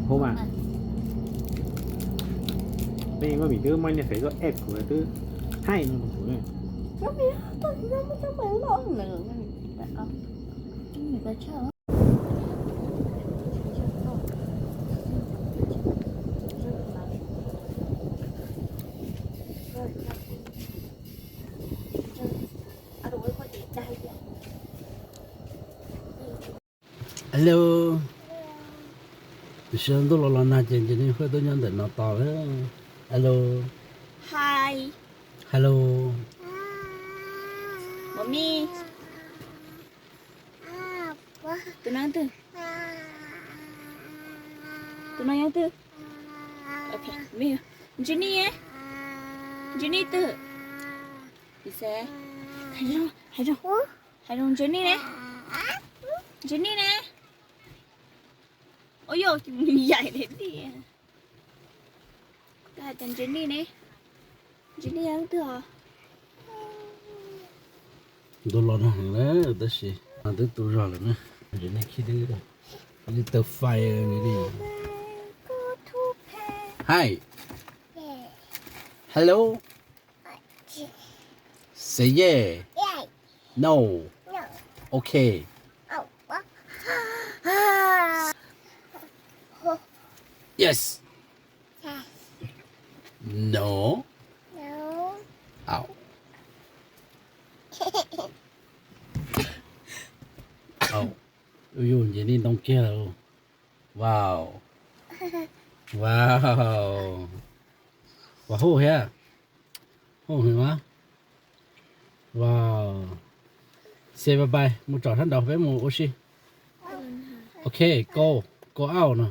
Hauv mas, peb Nkauj Mim twb muaj niag Facebook add kuv twb thaij no rau kuv na. Alo. Tam sim no ntuj los los nag ces Ntses Nis Huaj tuaj nyob ntawm no tos lawm. Alo. Hi. Hello. Mami. Tus no twg? Tus no yog twg? Ntses Nis. Ntses Nis twg? Hais zoo, hais zoo, hais zoo, Ntses Nis ne. Ntses Nis ne. Ua yog yaim li tiag. Koj hais tias Ntses Nis ne, Ntses Nis yog leej twg os? Ntuj los nag heev lawm tab sis no twb tu zog lawm na. Ntses Nis khib twb, twb tawg fai li. Hi. Hello. Say yeah. No. Okay. Yes. No. Au. Au. Ui yus, Ntses Nis ntoo kiag lawm. Wow. Wow. Ua huj thiab. Huj heev mas. Wow. Say bye bye, mus tsom sab nraud peb mus ua si. Ok, go, go out no.